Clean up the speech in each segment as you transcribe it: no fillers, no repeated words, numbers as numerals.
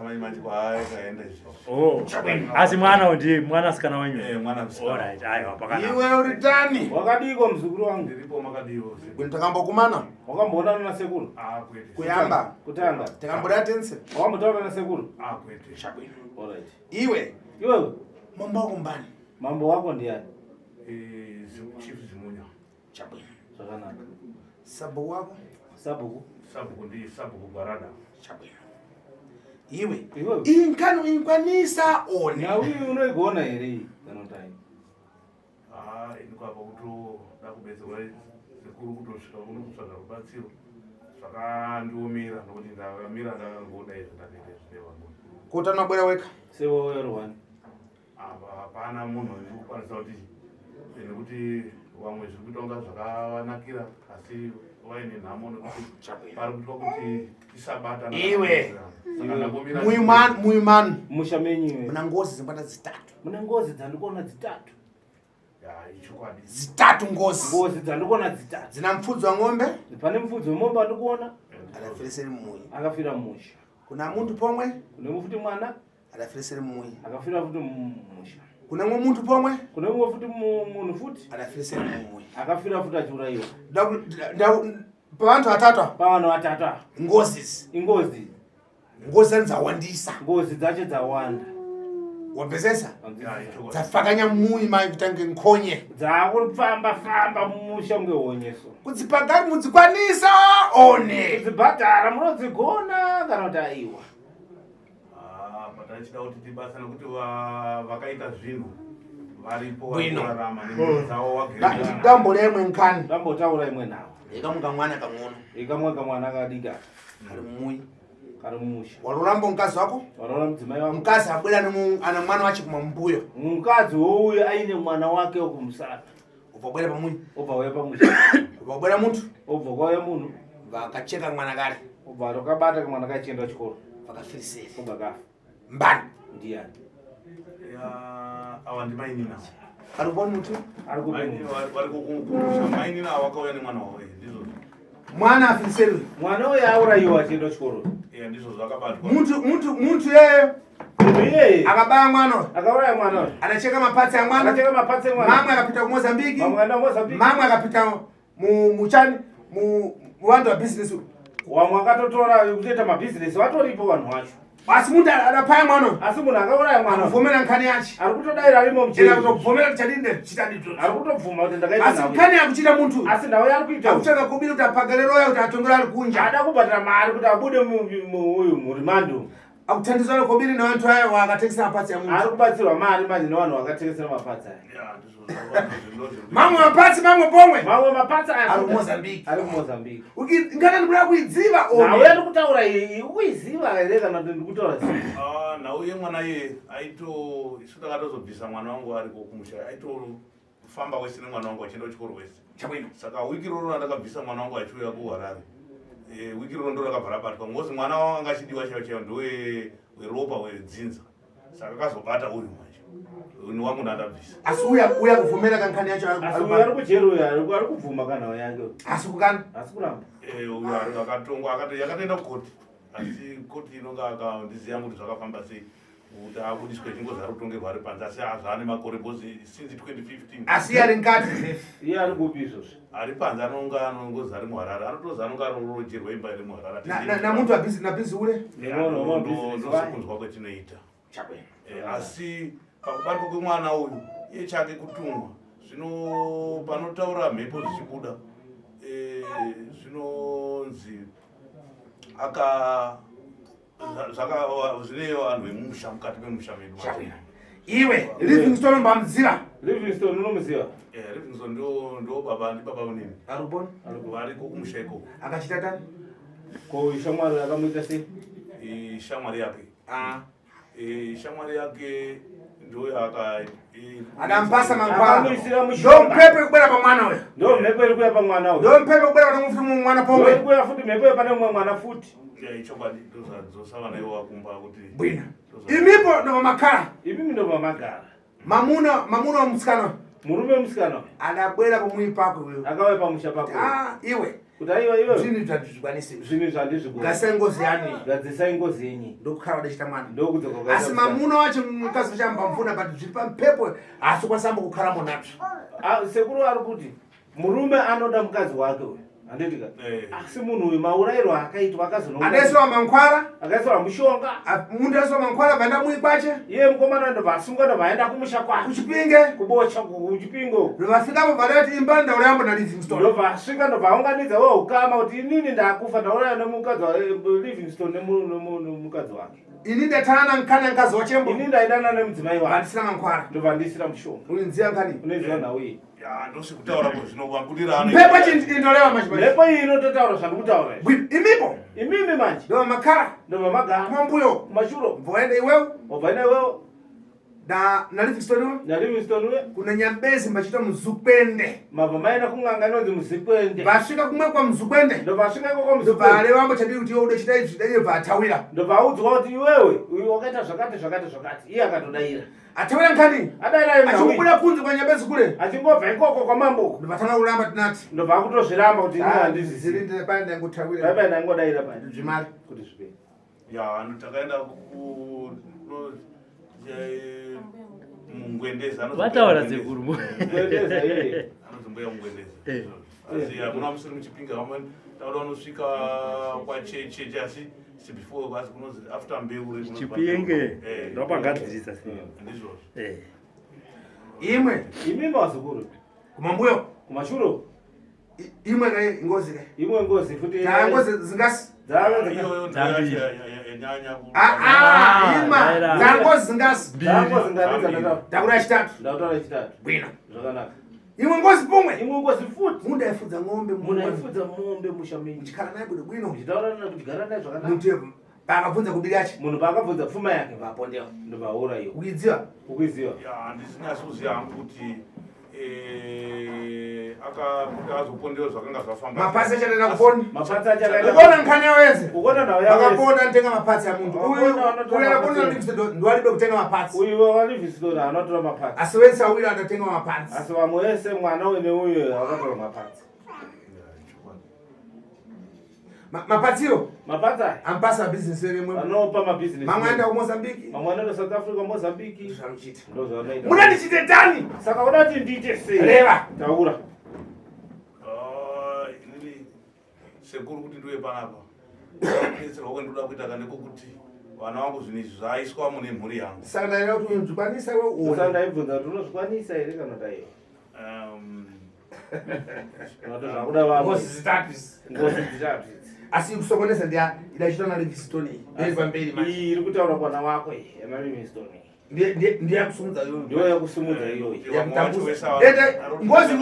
manje manje kwaakaenda izvi. Oh. Asi mwana ndiye mwana sikana wenyu. Eh, mwana musikana. Alright, aiwa pakanaka. Iwe uri tani? Wakadiiko muzukuru wangu? Ndiripo makadiwo. Bwino takambokumana Wakamboonana nasekuru? Ah, kwete. kuyamba Kutanga. takamboda tense. Wakambotaura nasekuru? Ah, kwete. Chabwino. Alright. Iwe Iwewe mambo wako mbani? mambo wako ndiani? Eh, Chief Zimunya. Chabwino. Zvakanaka. Sabhuku wako? Sabhuku. Sabhuku ndi sabhuku Gwarada. Chabwino. Iwe Iwewe. inkano inkwanisa one. Nhau iyi unoigona here iyi kana kuti hai? Ah, ini kwapa kutoda kubetserwa sekuru kutosvika kuno kutsvaga rubatsiro. Zvakandiomera nokuti ndakamira ndakangoda izvo ndakaita izvo nevamwe. Kutana bwera weka. Sewewe Rwani. Apa hapana munhu ndikukwanisa kuti nekuti vamwe zviri kuita kunga zvakavanakira asi vaine nhamo nekuti pari kuitwa kuti tisabatana. Iwe. Saka ndangomira. Muimani, muimani. Musha menyu iwe. Muna ngozi zimbata zitatu. Mune ngozi dzandikuona dzitatu. Ya, ichokwadi. Zitatu ngozi. Ngozi dzandikuona dzitatu. Dzina mupfudzi wa ng'ombe Pane mufudzi wemombe andikuona adafiriseri mumuyi. akafira mumusha. Kuna muntu pomwe Kune futi mwana adafiriseri mumuyi. akafira futi mumusha. Kuna mumwe muntu pomwe Kune mumwe futi munhu futi adafiriseri mumuyi. akafira futi achiurayiwa. Pavantu vatatu apa, Pavanhu vatatu ava. ngozi idzi. Ingozi. Ngozi dzani dzawandisa. Ngozi dzacho dzawanda. Wapesesa? Ya, ichokwadi. Dzafakanya mumuyi mai kutange nkhonye. Dzakufamba famba mumusha kunge honyeso. Kudzipagari mudzikwanisa one. Kudzibhadhara munodzigona kana kuti aiwa. Ah, patachida kuti tibasa nekuti vakaita zvinhu varipo Bwino. varikurarama nemhuri dzavo wagere. Dambo lemwe nkhani. Ndambotaura imwe nhau. Ikamuka mwana kang'ono Ikamwe kamwana kadika kali mumuyi. kari mumusha. Walolambo mkazi wako? Wanoona mudzimai wangu. Mkazi abwera ana mwana wache kumambuyo. Mukadzi wouyu aine mwana wake wekumusana. Ubva bwera pamuyi. Obva uya pamusha. Ubva bwera muntu. Obva kwauya munhu. Vakacheka mwana kale. Obva akabata kamwana kachienda kuchikoro. Vakafiriseri. Obva kafa. Mbani. Ndiani? Ya, ava ndimainina. Ari kupona mutu? Ari kupi Mainini munhu? vari kukumusha. Mainini ava vakauya nemwana wavo eh, ndizvo. Mwana afiriseri. Mwana uyu aurayiwa achienda kuchikoro. Eh, ndizvo zvakabatwa. Muntu muntu muntu yeye Munhu iyeye akabaya mwana uyu. akauraya mwana uyu. Anacheka mapatsi ya mwana. Akacheka mapatsi emwana. Mamwe akapita ku Mozambique. Mamwe akaenda kuMozambique. Mamwe akapita mu muchani mu muwandu wa business. Wamwe akatotora kutoita mabhizinesi vatoripo vanhu vacho. Asi muntu adapaya mwana uyu. Asi munhu akauraya mwana uyu. Akuvhomera nkhani yache. Ari kutodaira arimo Ena mujeri. kutobvomera kuti chadini chitadini. Ari kutobvuma kuti ndakaita Asi nhau. nkhani yakuchita muntu. Asi nhau yaari kuita. Akutsvaka kubiri kuti apagare roya kuti atongere ari kunja. Ada kubhadhara mari kuti abude uyu murimandi umu. Akuthandizwa kobiri nevantu aya vakatengesa mapatsi ya Ari muntu. kubatsirwa mari manje nevanhu vakatengesera mapatsi aya. Ya, ndizvo zvakabatwa, ndizvo zviri Mamwe mapatsi mamwe pomwe. Mamwe mapatsi aya Ari kuMozambique. Ari kuMozambique. Ngana ndikuda kuidziva Nhau one. yari kutaura iyi ukuiziva here kana kuti ndikutaura sei? Ah, nhau yemwana iye aito isu takatozobvisa mwana wangu ariko kumusha aitofamba wese nemwana wangu achienda kuchikoro wese. Chabwino. Saka wiki roro randakabvisa mwana wangu achiuya kuHarare. Eh, wiki roro ndo rakabva rabatwa ngozi mwana wangu anga achidiwa chaiwo chaiwo ndowe weropa wedzinza. Saka akazobata uyu manje. Uyu wangu ndandabvisa. Asi uya uya kuvhomera kankhani yacho ari- Asi ari uyu ari kujeri uyu ari kubvuma kana nhau yake. Asi kukana. Asi kuramba. Eh, uyu ari akatongwa akati yakatoenda kukoti. Asi koti inonga akandiziva kuti zvakafamba sei kuti abudiswe chingozi ari kutongerwa ari panze asi zvaane makore because since 2015 Asi iye ari mukati. Iye ari kupi izvozvi? ari panze anonga anongozi ari muHarare anotozi anonga arorojerwa imba iri muHarare Namuntu abhizi nabhizi ule. Nevanhu vamabhizinesi vaya. ndosekunzwa kwetinoita Chabwino. Eh, asi pakubatwa kwemwana uyu iye chake kutumwa zvino panotaura mhepo zvichibuda eh, zvinonzi aka zvine vanhu vemusha mukati memusha medu Chabwino. Iwe Livingstone mbamuziva. Livingstone unomuziva? Eh, Livingstone ndo baba ndibaba unini Ari kupona. variko kumusha ikoko. Akachita tani? Ko shamwari akamuita sei? Shamwari yake. Ah. Shamwari yake ndo aka Adampasa mankwala. Akamuisira mushonga. Ndo mpepo ikubwera pa mwana uyu. Ndo mhepo iri kuya pamwana uyu. Ndo mpepo ikubwera pane mufuti mwana Ndo pomwe. iri kuya futi mhepo pane mumwe mwana futi. Ichokwadi ndozvadzosa vana ivo vakumba kuti Bwino. Imipo ndo pamakhala. Imimi ndo pamagara. Mamuna mamuna wa musikana. Murume musikana uyu Adabwera pomui pako iwewe. Akauya pamusha pako. Ah, iwe. Kuti aiwa iwe. Zvinhu izvi handizvikwanisi. Zvinhu izvi handizvigoni. Gadzisai ngozi yanu iyi. Gadzisai ngozi yenyu. Ndokukhala wadachita mwana. Ndokudzoka kwaita Asi musikana. mamuna wacho mukadzi wacho ambamvuna but zviri pampepo haasi kukwanisa ambokukhala monazvo. Ah, sekuru ari kuti murume anoda mukadzi wake uyu handiti ka Eh. asi munhu uyu maurayiro akaitwa akazono Adaiswa mankwara, akaiswa mushonga mundu aiswa mankwara banda mui kwache iye mukomana ndobva asungwa ndobva aenda kumusha kwake kuchipinge kubocha kuchipingo vafikapo vadati imba ndaura yambo na Livingstone. ndobva asvika ndobva aunganidza weukama kuti inini ndakufa ndauraya nemukadzi waLivingstone nemukadzi wake Ini ndatana nkana nkazi wachembo. Ini ndaidana nemudzimai wake. Vandisina mankwara. Ndobva ndisina mushonga. Uninziya nkani? Unoiziva nhau iyi. Ya ndosikutaura ko zvino wangudira ano. Mhepo chindolewa manje manje. Mhepo iyi inototaura zvandikutaura izvi. Imipo. Imimi manje. Ndobva makara. Ndobva magara. Kumambuyo. Kumashuro. Bvoenda iwewe. Wabvaenda iwewe. Na na Livingstone uyo. Na Livingstone uyo. Kuna Nyambezi machita Muzukwende. Mabva maenda kun'anga inonzi Muzikwende. Vasvika kumwe kwa Muzukwende. Ndobva vasvika ikoko kwa Muzukwende. Ndobva ale vambo chadii kuti iwe ude chita izvi dai bva atawira. Ndobva audzwa kuti iwewe uyu wakaita zvakati zvakati zvakati. Iye akatodaira. Atawira nkani? Adaira iye. Achingobuda kunze kwa Nyambezi kule. Achingobva ikoko kwa mambo. Ndobva tanga kuramba tinati. Ndobva akutozviramba kuti ini handizvizivi. Zirinde paya ndangotawira. Paya ndangodaira paya. Zvimari. Kuti zvipere. Ya no takaenda ku eh, mungwendezi anonzi Vataura Mbuya sekuru. Mungwendeza iye. Anonzi mbuya mungwendezi. Eh. Asi hamuna musiri muchipinga vamwe takuda unosvika kwachecheche asi si before asi kunonzi after mbeu kunonzi Chipinge. Eh, Ndopangadzirisa sei. ndizvozvo. Eh. Imwe Imimi vazukuru. kumambuyo. Kumashuro. Imwe kai ngozi kai. Imwe ngozi futi. Ta ngozi zingasi. Dzave Iyoyo Dzambiri. yanyanya Ah ah ima. Daira. Ta ngozi zingasi. Dzangozi ngati dzandataura. Takura chitatu. Ndataura chitatu. Bwino. Zvakanaka. Imwe ngozi pumwe. Imwe ngozi futi. Mundu aifudza ng'ombe Munhu aifudza mombe musha menyu. Muchikara naye bwino bwino. Muchitaura naye kuchigara naye zvakanaka. Muntu paakabvunza kubiri yacho. Munhu paakabvunza pfuma yake Vapondewa. ndobva iyo. Ukuidziva. Ukuiziva. Ya handisi kuziva hangu kuti eh, akakuti azopondewa zvakanga zvafamba. Mapasi achatenda kuponi. Mapatsi acho akaenda. Ukuona nkhani yawo yese. Ukuona nhau yavo yese. Vakaponda nitenga mapatsi amuntu. Uyu Vakaponda vanotora uyu akaponda mapatsi. Livingstone ndiwalibe kutenga mapatsi. Uyu waLivingstone anotora mapatsi. Asi wese awiri atatenga mapatsi. Asi vamwe vese mwana uyu neuyu akatora mapatsi. Ya, chokwadi. Mapatsiro Mapatsi aya ampasa business remwe. vanopa mabhizinesi. Mamwe aenda kuMozambique. Mamwe anoenda South Africa, Mozambique. Zvamuchiita. Ndozvavanoita. Muda ndichite tani. Saka uda kuti ndiite sei? Reva. Taura. Ah, inini sekuru kuti ndiuye panapa kubetserwa kwendinoda kuita ka ndekwokuti vana vangu zvinhu izvi zvaiswa mune mhuri yangu Saka ndaida kuti unzvikwanisa iwe Saka uone. ndaibvunza kuti unozvikwanisa here kana kuti aiwa. Kana kuti zvakuda vamwe. Ngozi zitatu izi. Ngozi dzitatu idzi. Asi kusokonesa ndiya idachitwa na Livingstone iyi. Mberi pamberi manje. Iyi iri kutaura kwana wako iyi yanaLivingstone iyi. Ndiye yakusumudza iyoyo. Ndiyo yakusimudza iyoyi. Yakutambuza. Ende ngozi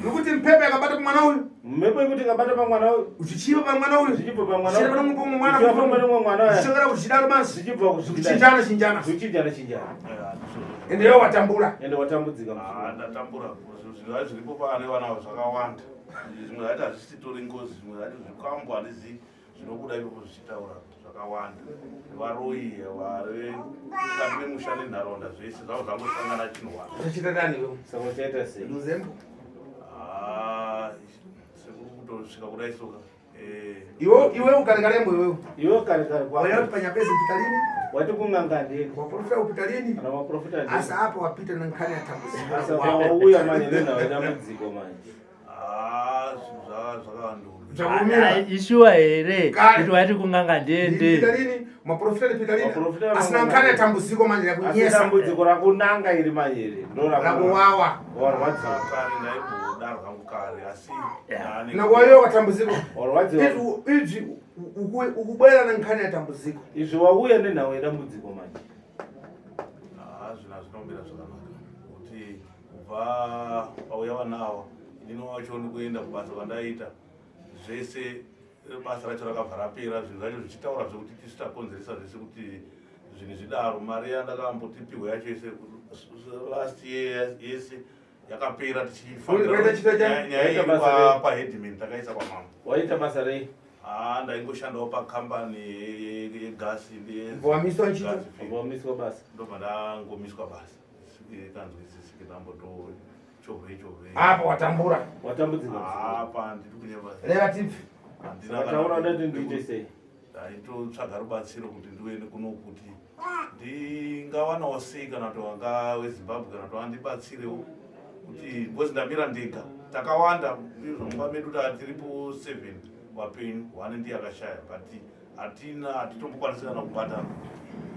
nekuti mpepo yakabata pamwana uyu. Mhepo yekuti ikabata pamwana uyu. Zvichiva pamwana uyu. Zvichibva pamwana Zvichienda pane mumwe mwana. Zvichibva pane mumwe mwana uya. Zvichongera kuchidaro masi. Zvichibva kuzvikudai. Zvichinjana chinjana. Zvichinjana chinjana. Ende iwe watambura. Ende watambudzika Ah, muzukuru. ndatambura zvinhu zvacho zviripo pane vana ava zvakawanda zvimwe zvacho hazvisitori ngozi zvimwe zvacho zvikwambo handizivi zvinobuda ipopo zvichitaura zvakawanda varoyi vari mukati memusha nenharaunda zvese zvavo zvangosangana chinhu Zvichita tani iwe. Saka uchaita sei? Luzembo. Ah, sekuru kutosvika kudai soka Eh, Iwe iwe ukarekalembo iwewe. Iwe kare kare Waya kwako. kuti panyapezi upita lini? Wati kun'anga ndeni. Waprofita upita lini? Kana maprofita ndeni. Asi apa wapita nankhani yatambudzika. Asi apa wauya manje nenhau yedambudziko manje. ah, zvinhu zvakawandura Zvakumira. Ishuwa here Kare. kuti wati kunganga Ndipita ndiende. lini? Maprofita lipita lini? Maprofita Asina vanonga nkhani ndeni. yatambudziko manje Asi yakunyesa. dambudziko rakunanga iri manje iri. Ndo Rakuwawa. Warwadziwa. kare ndaimbodaro hangu kare asi Yeah. Nakuwayo watambudziko. Warwadziwa. Izvi izvi ukubwera nankhani yatambudziko. Izvi wauya nenhau yedambudziko manje. Ah, zvinhu hazvinomira zvakanaka kuti kubva pauya vana ava inini wacho ndikuenda kubasa kwandaiita zvese basa racho rakabva rapera zvinhu zvacho zvichitaura zvekuti tisu takonzeresa zvese kuti zvinhu zvidaro mari yandakambotipihwa yacho yese last year yese yakapera Waita chita cha- tichifambira nyaya iri paheadman takaisa kwamambo Waita basa rei? Ah, ndaingoshandawo pakambani yegasi Wamiswa nchito? Wamiswa basa. ndobva ndangomiswa basa kanzwisisike ndambotochokera chovhei chovhei. Apa watambura. Watambudzika. Apa ndiri kunyeba. Reva tibvi. Handina Saka taura ndati ndiite sei? Ndaitotsvaga rubatsiro kuti ndiuende kuno kuti ndingawanawo sei kana kuti wanga weZimbabwe kana kuti wandibatsirewo kuti because ndamira ndega. Takawanda izvo mumba medu tiripo 7 wapenyu, one ndiye akashaya, but hatina hatitombokwanisi kana kubatana.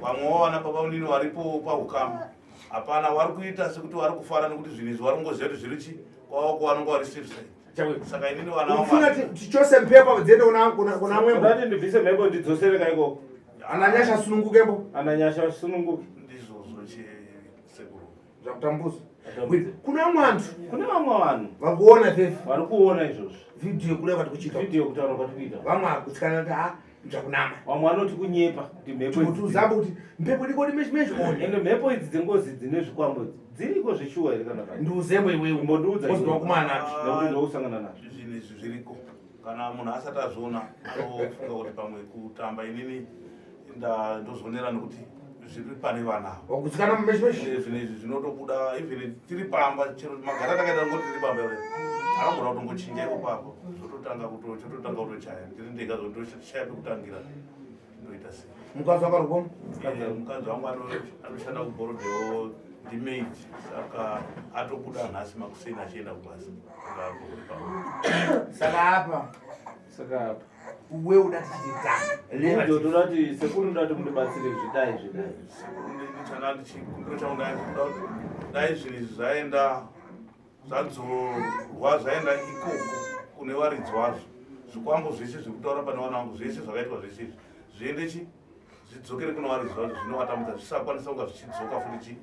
Vamwewo vana baba munini varipo paukama hapana vari kuita sekuti vari kufara nekuti zvinhu izvi vari kungoziva kuti zviri chi kwavo kwavanonga vari safe side. Chabwino. Saka inini vana Ufuna vangu tichose mpepo dziende kuna mwembo. Ndati ndibvise mhepo ndidzosereka ikoko. Ana Nyasha sunungukembo. Ana Nyasha sununguke. Ndizvozvo chesekuru. Zvakutambuza. Atambudzika. Kuna vamwe vantu Kune vamwe vanhu vakuona fefe vari kuona izvozvo. Vhidhiyo kudai kwati kuchika. Vhidhiyo kutaura kwati kuita. Vamwe akutsikana kuti ha zvakunama. Vamwe vanoti kunyepa kuti mhepo idzi Kuti uzambe kuti mpepo dikodi meshi meshi one. Ende mhepo idzi dzengozi dzine zvikwambo idzi dziriko zveshuwa here kana kana? Ndiuzembo iwewe. Imbondiudza iwe. Wakumana nacho. Nekuti ndokusangana nazvo. Zvinhu izvi zviriko, kana munhu asati azviona anofunga kuti pamwe kutamba. Inini ndozvionera nekuti zviri pane vana ava. Wakutsikana meshi meshi. Ende zvinhu izvi zvinotobuda even tiri pamba, chero magara takaita ngoti tiri pamba ere, anogona kutongochinja ipo papo, zvototanga chototanga kutochaya. Ndiri ndega, zvotoshaya pekutangira, ndoita sei? Mukadzi wakarukoma. Mukadzi wangu anoshanda kuBorrowdale, ndimaid, saka atobuda nhasi makuseni achienda kubasa. Saka apa Saka apa uwe uda tichiti ta. Ndio toda kuti sekuru ndati mundibatsire zvidai zvidai. Chana chikumbiro changu ndaikuda kuti dai zvinhu izvi zvaenda zvadzorwa, zvaenda ikoko kune varidzi wazvo. Zvikwambo zvese zviri kutaura pane vana vangu, zvese zvakaitwa zvese izvi zviende chi zvidzokere kune varidzi vazvo zvinovatambudza, zvisakwanisa kunga zvichidzoka futi chi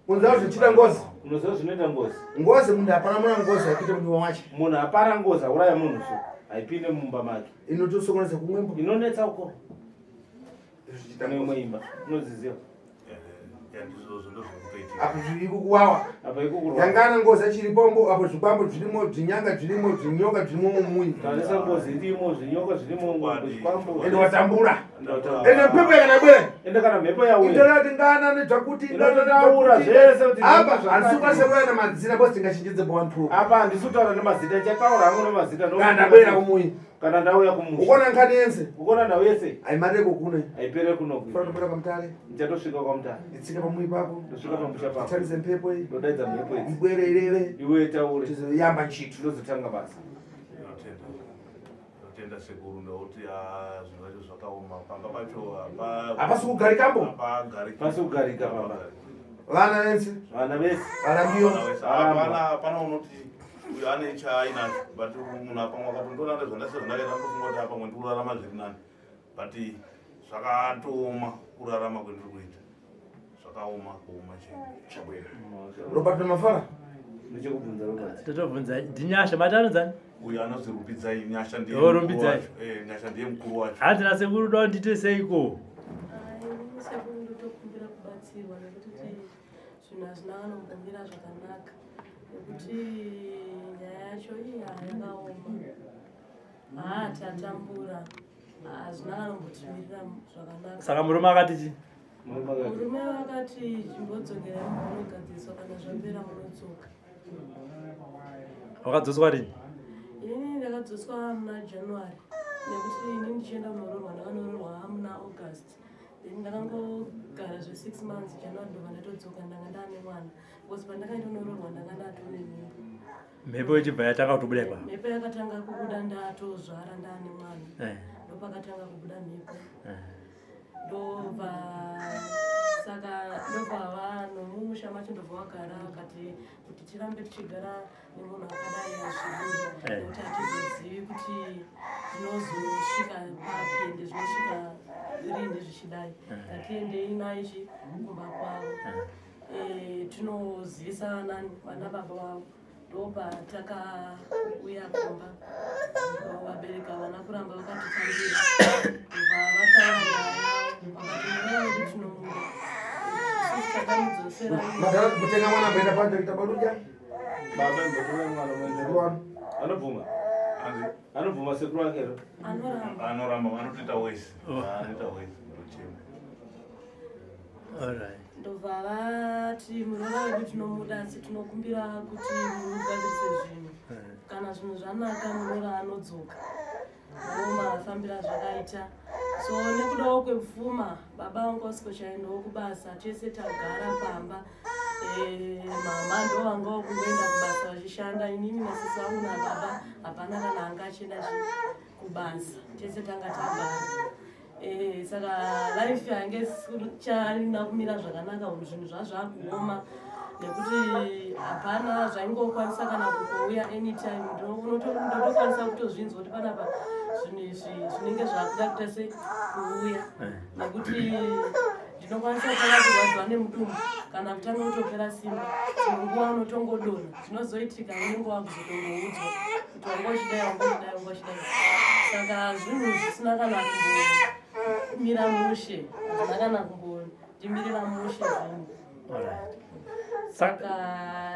Unziva zvichida ngozi. Unoziva zvinoita ngozi? Ngozi munhu hapana muna ngozi haikuite munhu wache. Munhu apara ngozi auraya munhu so haipinde mumba make. Inotosokonesa kumwembo. Inonetsa uko Zvichida kune imwe ngozi. imba unodziziva. Ndizvozvo ndozvikutoitika. Apo zviri kuwawa. Apa ikukurwa. Yangana ngozi achiripombo apo zvikwambo zvirimo, zvinyanga zvirimo, zvinyoka zvirimo mumunyi. Tarisa ngozi irimo, zvinyoka zvirimo, zvikwambo. Ende watambura. Ndatambura. Ende mpepo yakanabwera. Ende kana mhepo yauya. Itoda kuti ngana nezvakuti Inototaura zvese kuti apa zvakati. handisi kukwanisa kuuya namadzina bosi tingachinjidze bowantu. Apa handisi kutaura nemazita, ndichataura hangu nemazita. Kana ndabwera kumuyi. Kana ndauya kumusha. Ukona nkhani yense. Ukona ndau yese Aimareko kuno. haipere kunoku. Fana topera pamutare. Ndichatosvika kwaMutare. Itsike pamuyi papo. Ndosvika pamusha papo. Tarise mpepo iyi. Ndodaidza mhepo idzi. Ibwere ireve. Iwe taure. Tizoyamba nchito. Ndozotanga basa. Ndinotenda, ndinotenda sekuru, ndakuti zvinhu zvacho zvakaoma pamba pacho. Hapasi kugarikambo. Hapagariki. Pasi kugarika pamba. Vana vense. Vana vese. Varambiwa. Hapana, hapana unoti uyu ane chaainacho, but munhu apamwe akatondona zvandase zvandakaita ndofunga kuti apamwe ndikurarama zviri nani, but zvakatooma kurarama kwendiri kuita, zvakaoma kuoma chete. Chabwera. Robert Mafara. Ndichekubvunza Robert. Totobvunza ndiNyasha mati anonzani? Uyu anozi Rumbidzai Nyasha ndiye Oh, mukuru Rumbidzai. wacho. Nyasha ndiye mukuru wacho. Hanzi nasekuru da ndiite seiko? Ini sekuru ndotokumbira kubatsirwa nekuti zvinhu hazvina kanombomira zvakanaka, nekuti nyaya yacho iya yakaoma. Haa, tatambura, hazvina kanombotimirira zvakanaka. Saka murume akati chi? Murume akati. Murume vakati chimbodzokerai munogadziriswa, kana zvapera munodzoka. Wakadzoswa rini? Inini ndakadzoswa muna January, nekuti ini ndichienda kunororwa ndakanororwa muna August, then ndakangogara zve6 months. January ndobva ndatodzoka, ndanga ndaane mwana, because pandakaenda kunororwa ndanga ndatone mimba. Mhepo ichibva yatanga kutobuda ipapo? Mhepo yakatanga kubuda ndatozvara, ndaane mwana. Ndopakatanga kubuda mhepo. Ndobva saka ndobva vanhu mumusha macho ndobva vagara vakati kuti tirambe tichigara nemunhu akadai hazvibudi, nekuti hatizozivi kuti zvinozosvika papi ende zvinosvika rini zvichidai. Ngatiendei naye chi kumba kwavo. Tinozivisa nani vana baba vavo. Ndopatakauya kumba, vabereki havana kuramba, vakatitambira, bva vataura nyaya yavo, vakati mwana wedu tinomuda, isusu takamudzosera. Madhara kutenga mwana amboenda panze kuita baluja. Baba imbotora mwana muende. Zikuwano. Anobvuma. Hanzi Anobvuma sekuru wake here? Anoramba. Anoramba, vanotoita wese. Oh. Anoita wese, ndochema. Alright. Ndobva vati muroora wedu tinomuda asi tinokumbira kuti mugadzirise zvinhu. Kana zvinhu zvanaka muroora anodzoka. Ndomafambira zvakaita. So nekudawo kwepfuma baba vangu vasikochaendawo kubasa tese tagara pamba. Mama ndo vanga vakungoenda kubasa vachishanda, inini nasisi vangu nababa hapana kana anga achienda kubasa, tese tanga tagara. Saka life yange charina kumira zvakanaka, zvinhu zvazvakuoma nekuti hapana zvaingokwanisa kana kungouya anytime. Ndotokwanisa kutozvinzwa kuti panapa zvinhu izvi zvinenge zvakuda kuita se kuuya, nekuti ndinokwanisa kutanga kurwadziwa nemudumbu kana kutanga kutopera simba. Dzimwe nguva unotongodonha, zvinozoitika unenge wakuzotongoudzwa kuti wanga uchidai, wanga uchidai, wanga uchidai. Saka zvinhu zvisina kana kumbomira mushe, hazvina kana kumbondimirira mushe zvinhu. Alright. Saka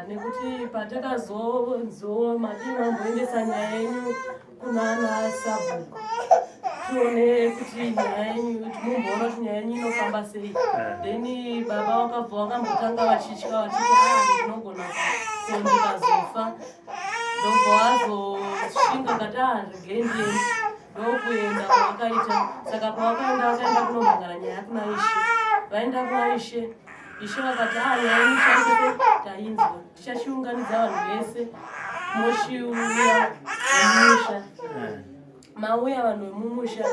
nekuti patakazonzo madii mamboendesa nyaya yenyu kunana sabhuku tione kuti nyaya yenyu, kuti mumboona kuti nyaya yenyu inofamba sei. Then baba vakabva vakambotanga vachitya vachiti, a ndinogona ko ndikazofa. Ndobva vazosvinga kati, a regei ndiende. Ndokuenda kwavakaita. Saka pavakaenda, vakaenda kunomhangara nyaya kuna ishe. Vaenda kuna ishe, ishe vakati, a nyaya yenyu chaite tainzwa, tichachiunganidza vanhu vese mochiuya mumusha. Mauya vanhu vemumusha,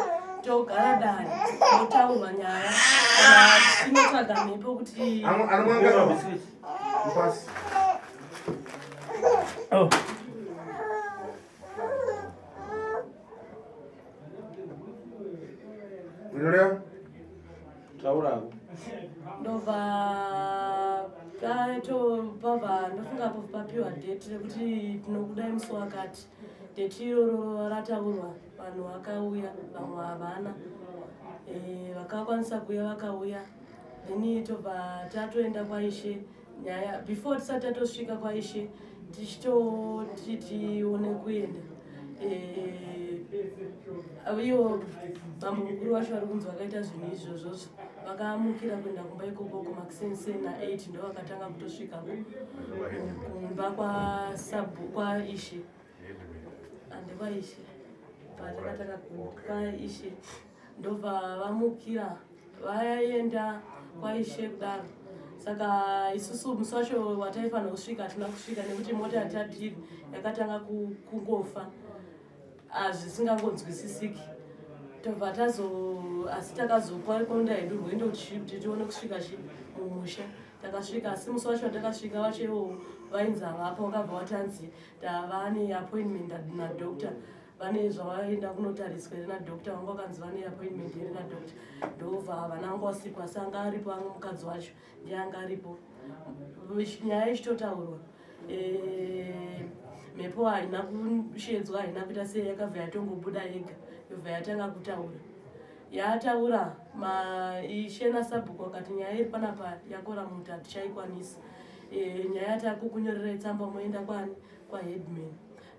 togara dare, totaurwa nyaya, kana tinotsvaga mhepo kuti Anomwanga mupasi. Oh. Unoreva? Taurako. Ndobva tatopabva, ndofunga papiwa date rekuti tinokudai musi wakati. Date iroro rataurwa, vanhu vakauya, vamwe havana. Vakakwanisa kuuya vakauya, then tobva tatoenda kwaishe. Nyaya before tisati tatosvika kwaishe, tichitoti tione kuenda, ivo bambo mukuru vacho vari kunzi vakaita zvinhu izvozvozvo vakamukira kuenda kumba ikoko kumakuseniseni na8, ndo vakatanga kutosvika kumba kwasabu kwaishe, hande kwaishe patakatanga kwaishe. Ndobva vamukira vaenda kwaishe kudaro. Saka isusu musi wacho wataifanira kusvika hatina kusvika nekuti mota yatatiri yakatanga kungofa hazvisingangonzwisisiki. Tobva tazo asi takazokonda hedu rwendo kuti tione kusvika chi mumusha. Takasvika, asi musi wacho watakasvika vacho ivowo vainzi havapo. Vakabva vatanzi tava neappointment nadoctor, vane zvavaenda kunotariswa here nadoctor. Vanga vakanzi vane appointment here nadoctor. Ndobva havana vanga vasikwa, asi anga aripo anga mukadzi wacho ndiye anga aripo. Nyaya ichitotaurwa, mhepo haina kushedzwa, haina kuita sei, yakabva yatongobuda yega, yobva yatanga kutaura. Yataura, ishe nasabhuku akati nyaya iri panapa yakora muti, hatichaikwanisi. Nyaya takukunyorerai tsamba, moenda kwani? Kwaheadman.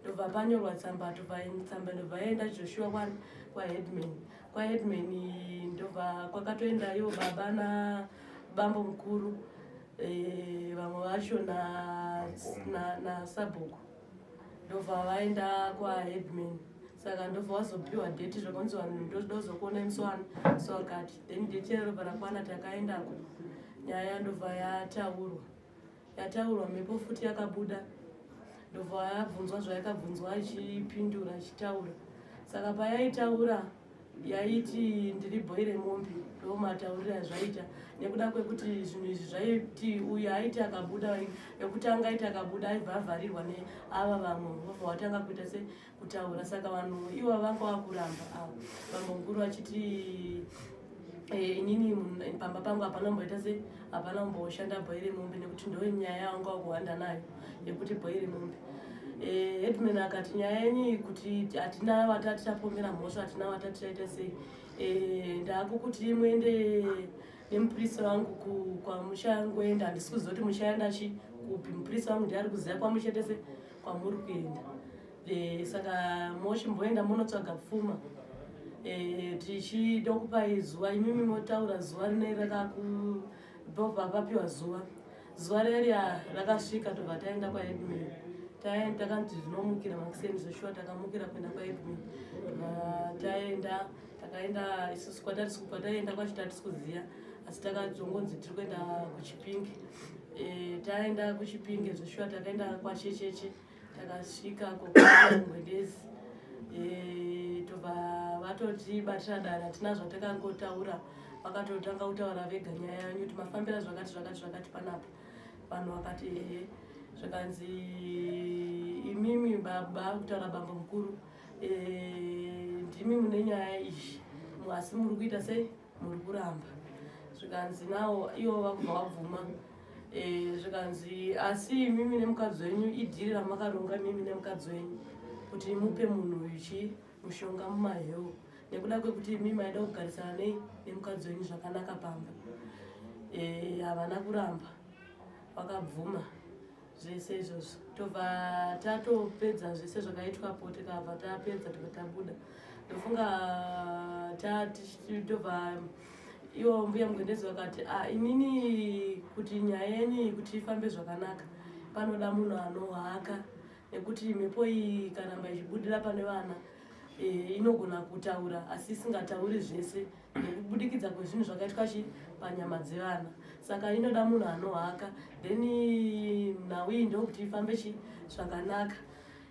Ndobva panyorwa tsamba, tobva tsamba ndobva yaenda Joshua kwani? Kwaheadman. Kwaheadman ndobva kwakatoenda ivo baba nabambo mukuru, vamwe vacho nasabhuku, ndobva vaenda kwaheadman. Saka ndobva wazopiwa date, zvakanzi vanhu ndozokuona musi wani so akati. Then date yarobva rakwana, takaendako, nyaya ndobva yataurwa. Yataurwa, mhepo futi yakabuda, ndobva yabvunzwa zvayakabvunzwa, ichipindura ichitaura. Saka payaitaura yaiti, ndiri bhoi remombe. Ndo matauriro azvaita, nekuda kwekuti zvinhu izvi zvaiti uyu aiti akabuda yekutanga, aiti akabuda aibva avharirwa neava vamwe, vobva watanga kuita se kutaura. Saka vanhu ivo vanga vakuramba ava, vamwe mukuru vachiti, inini pamba pangu hapana kumboita se hapana kumboshanda bhoi remombe, nekuti ndo nyaya yavanga vakuhwanda nayo yekuti bhoi remombe. Headman akati nyaya yenyu kuti hatina watati tapomera mhosva, hatina watati taita sei. Ndaakukuti muende nemupurisa wangu kwamuchangoenda. Handisi kuziva kuti muchaenda chi kupi, mupurisa wangu ndiari kuziva kwamuchaita se kwamuri kuenda. Saka mochimboenda munotsvaga pfuma. Tichida kupai zuva, imimi motaura zuva rine rakaku. Ndobva papiwa zuva. Zuva reriya rakasvika tobva taenda kwaheadman. Taenda takanzi tinomukira makuseni zveshuwa takamukira kuenda kwaheadman. Taenda takaenda isusu kwataienda kwacho tatisi kuziva asi takazongonzi tiri kuenda kuchipinge. E, taenda kuchipinge zveshuwa takaenda kwachecheche takasvika kokungwendezi e, tobva vatotibatira dare hatina zvatakangotaura vakatotanga kutaura vega nyaya yanyu kuti mafambira zvakati zvakati zvakati panapa vanhu vakati ehe zvikanzi imimi baba kutaura bambo mukuru e, ndimi mune nyaya iyi asi muri kuita sei muri kuramba zvikanzi nawo ivo vakubva vabvuma e, zvikanzi asi imimi nemukadzi wenyu idhiri ramakaronga imimi nemukadzi wenyu kuti mupe munhu uyu chii mushonga mumaheu nekuda kwekuti imi maida kugarisana nei nemukadzi wenyu zvakanaka pamba e, havana kuramba vakabvuma zvese izvozvo tobva tatopedza zvese zvakaitwapo tikabva tapedza tobva tabuda ndofunga tobva ivo mbuya mugwendezi vakati ah, inini kuti nyaya yenyu kuti ifambe zvakanaka panoda munhu anohaka nekuti mhepo iyi ikaramba ichibudira pane vana e, inogona kutaura asi isingatauri zvese nekubudikidza kwezvinhu zvakaitwa chi panyama dzevana saka inoda munhu anohaka then nhau iyi ndokuti ifambe chi zvakanaka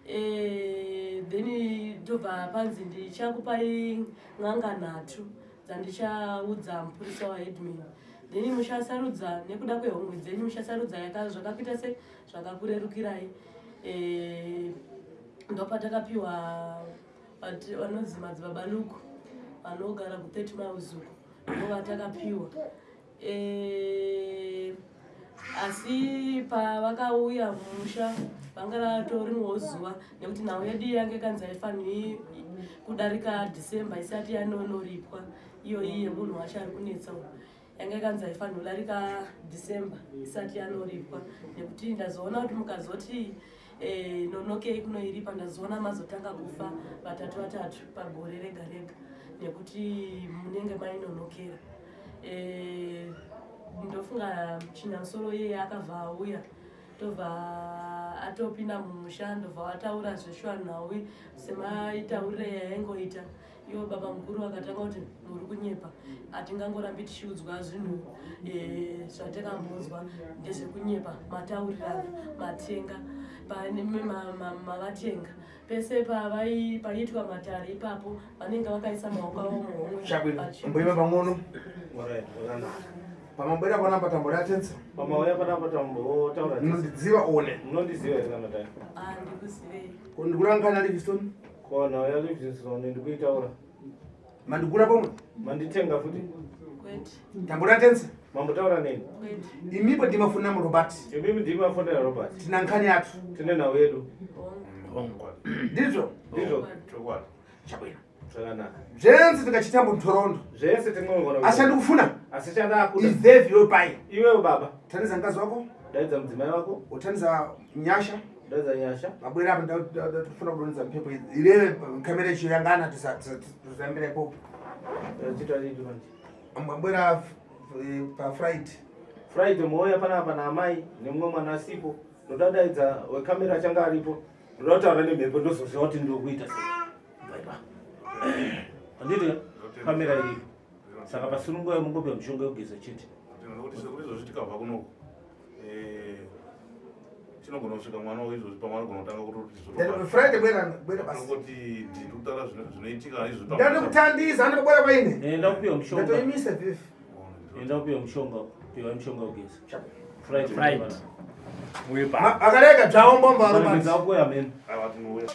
e, then tobva panzi ndichakupai n'anga nhatu dzandichaudza mupurisa waheadman then muchasarudza nekuda kwehomwe dzenyu muchasarudza zvakakuita se zvakakurerukirai e, ndopatakapiwa vanonzi madzibaba luku vanogara ku 30 miles uko ndovatakapiwa e, asi pavakauya mumusha vanga ratorimwewo zuva nekuti nhau yedu yange kanzi haifaniri kudarika december isati yanonoripwa iyo iyi yemunhu wacho ari kunetsa yanga ikanzi haifaniri kudarika december isati yanoripwa nekuti ndazoona kuti mukazoti eh, nonokei kunoiripa ndazoona mazotanga kufa vatatu vatatu pagore rega rega nekuti munenge mainonokera eh, ndofunga chinyamusoro iyeye akabva auya ndobva atopinda mumusha ndobva wataura zveshuwa nhau semaitaurire yaingoita ivo baba mukuru vakatanga kuti muri kunyepa hatingangorambi tichiudzwa zvinhu eh, zvatakambonzwa ndezvekunyepa mataurirana matenga mavatenga pese paiitwa matare ipapo vanenge vakaisa maoko avo muhomwe mboima pamwono pamabwera panapa tambo ratensa pamauya panapa tambo taura munondiziva one munondiziva here kana tai ah, ndikuzivei ndikurangana Livingstone Ko nhau yaLivingstone ndikuitaura. Mandigura pomwe? Manditenga futi. Kwete. Tambura tense. Mambotaura neni. Kwete. Imipo ndimafuna mu Robert. Imimi ndimafonera Robert. Tina nkhani yathu. Tine nhau yedu. Ndizvo? Ndizvo. Chokwadi. Chabwino. Zvakanaka. Zvense tikachita muntorondo. Zvese tinogona. Asi chandikufuna. Asi chandakuda. Izevi iwe pai. Iwewe baba. Taniza mkazi wako. Daidza mudzimai wako. Utaniza nyasha. Daidza nyasha. Mabwera apa ndakufuna kudonhedza mpepo ireve kamera icho yangana tisazambira ipopo. Chita chii manje? Mabwera pa Friday. Friday mouya panapa naamai nemumwe mwana asipo. Ndoda daidza wekamera achange aripo. Ndoda kutaura nemhepo ndozoziva kuti ndokuita sei. Bye bye. Handiti kamera iripo. Saka pasununguka mungopiwa mishonga yekugeza chete. Ndinokuti sekuru izvozvi tikabva kunoku eh, tinogona kusvika mwana izvozvi pamwe anogona kutanga kutoti Friday bwera bwera basi. Kuti ndiri kutaura zvinoitika izvo. Ndati kutandiza ane bwera paine. Enda kupiwa mishonga. Ndatoimisa vivi. Enda kupiwa mishonga. Piwa mishonga kugeza. Friday. Friday. Uye pa. Akarega dzvawo mbomba Robert. Ndzakuya mena. Aiwa tinouya.